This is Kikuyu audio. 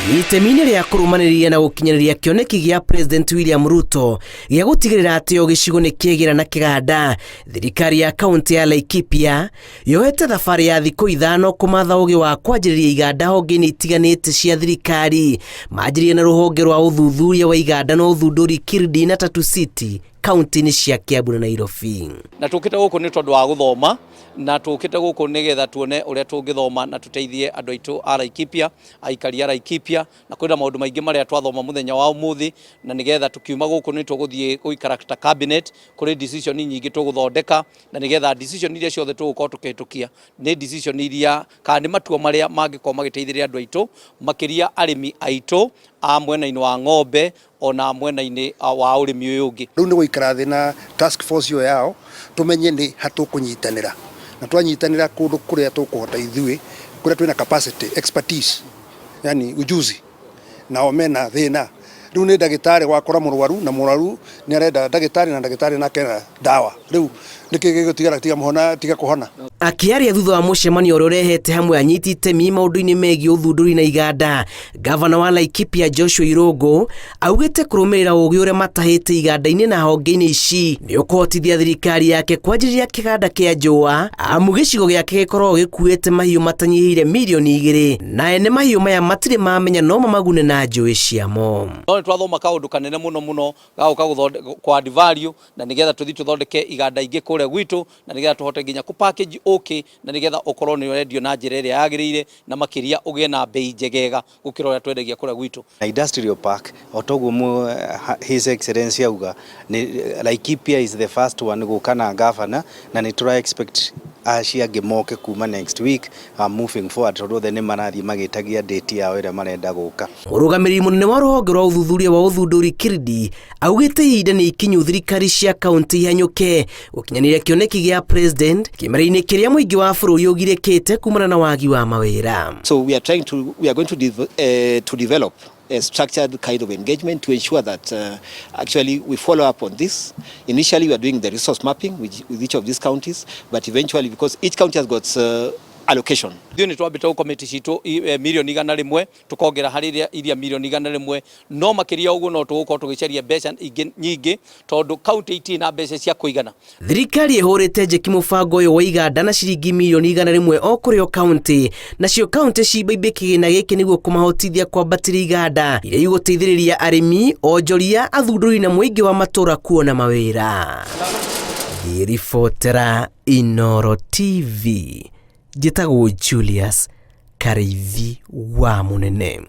Itemi-inĩ rĩa kũrũmanĩrĩria na gũkinyanĩria kĩoneki gĩa President William Ruto gĩa gũtigĩrĩra atĩ o gĩcigo nĩ kĩgĩra na kĩganda, thirikari ya kaunti ya Laikipia yoete thabarĩ ya thikũ ithano kũmatha ũgĩ wa kwanjĩrĩria iganda honge-inĩ itiganĩte cia thirikari. Manjĩrĩria na rũhonge rwa ũthuthuria wa iganda na ũthundũri KIRDI na Tatu City kaunti-inĩ cia Kiambu na Nairobi. Na tũkĩte gũkũ nĩ tondũ wa gũthoma, na tũkĩte gũkũ nĩgetha tuone ũrĩa tũngĩthoma na tũteithie andũ aitũ a Laikipia, aikari a Laikipia, na kwĩna maũndũ maingĩ marĩa twathoma mũthenya wa ũmũthĩ, na nĩgetha tũkiuma gũkũ nĩ tũgũthiĩ gũikara ta cabinet, kũrĩ decision nyingĩ tũgũthondeka, na nĩgetha decision iria ciothe tũgũkorwo tũkĩhĩtũkia nĩ decision iria kana nĩ matua marĩa mangĩkorwo magĩteithĩrĩria andũ aitũ, makĩria arĩmi aitũ a mwena-inĩ wa ng'ombe ona mwena-inĩ wa ũrĩmi ũyũ ũngĩ. Rĩu nĩ gũikara thĩ na task force ĩyo yao tũmenye nĩ ha tũkũnyitanĩra, na twanyitanĩra kũndũ kũrĩa tũkũhota ithuĩ, kũrĩa twĩna capacity, expertise, yani ujuzi, nao mena thĩna. Rĩu nĩ ndagĩtarĩ wakora mũrwaru na mũrwaru nĩ arenda ndagĩtarĩ na ndagĩtarĩ nake ena ndawa. Rĩu nĩkĩ gĩgũtigara tiga mũhona tiga kũhona. Akĩaria thutha wa mũcemanio ũrĩa ũrehete hamwe anyiti itemi maũndũ-inĩ megiĩ ũthundũri na iganda, Gavana wa Laikipia Joshua Irũngũ augĩte kũrũmĩrĩra ũgĩ ũrĩa matahĩte iganda-inĩ na honge-inĩ ici nĩ ũkũhotithia thirikari yake kwanjĩrĩria kĩganda kĩa njũa, amu gĩcigo gĩake gĩkoragwo gĩkuĩte mahiũ matanyihĩire mirioni igĩrĩ na ene mahiũ maya matirĩ mamenya no mamagune na njũĩ ciamo. No nĩ twathoma kaũndũ kanene mũno mũno ga gũka kũ add value na nĩgetha tũthiĩ tũthondeke iganda ingĩ kũrĩa gwitũ na nĩgetha tũhote nginya kũ package ũkĩ na nĩgetha ũkorwo nĩ ũrendio na njĩra ĩrĩa yagĩrĩire na makĩria ũgĩe na mbei njegega gũkĩra ũrĩa twendagia kũrĩa gwitũ. Na industrial park o toguo His Excellency auga nĩ Laikipia is the first one gũka na governor, na nĩ tũra expect acio angĩ moke kuma next week moving forward, tondũ othe nĩ marathiĩ magĩtagia date yao ĩrĩa marenda gũka. Mũrũgamĩrĩri mũnene wa rũhonge rwa ũthuthuria wa ũthundũri KIRDI augĩte ihinda nĩ ikinyu thirikari cia kaunti ihanyũke gũkinyanĩria kĩoneki gĩa president kĩmera-inĩ kĩrĩa mũingĩ wa bũrũri ũgirĩkĩte kumana na wagi wa mawĩra. So we are going to develop a structured kind of engagement to ensure that actually we follow up on this. Initially, we are doing the resource mapping with each of these counties, but eventually, because each county has got allocation. Ithuĩ nĩ twambĩte gũkomiti citũ mirioni 100, tũkongera harĩ iria mirioni 100, no makĩria ũguo no tũgũkorwo tũgĩcaria mbeca ingĩ nyingĩ tondũ kaunti itirĩ na mbeca cia kũigana. Thirikari ĩhũrĩte njeki mũbango ũyũ wa iganda na ciringi mirioni 100 o kũrĩ o kaunti, nacio kaunti cimbaimbe kĩgĩna gĩkĩ nĩguo kũmahotithia kwambatĩria iganda iria igũteithĩrĩria arĩmi, onjoria, athundũri na mũingĩ wa matũũra kuona mawĩra. Ngĩribotera Inooro TV, njĩtagwo Julius Karĩithi wa Mũnene.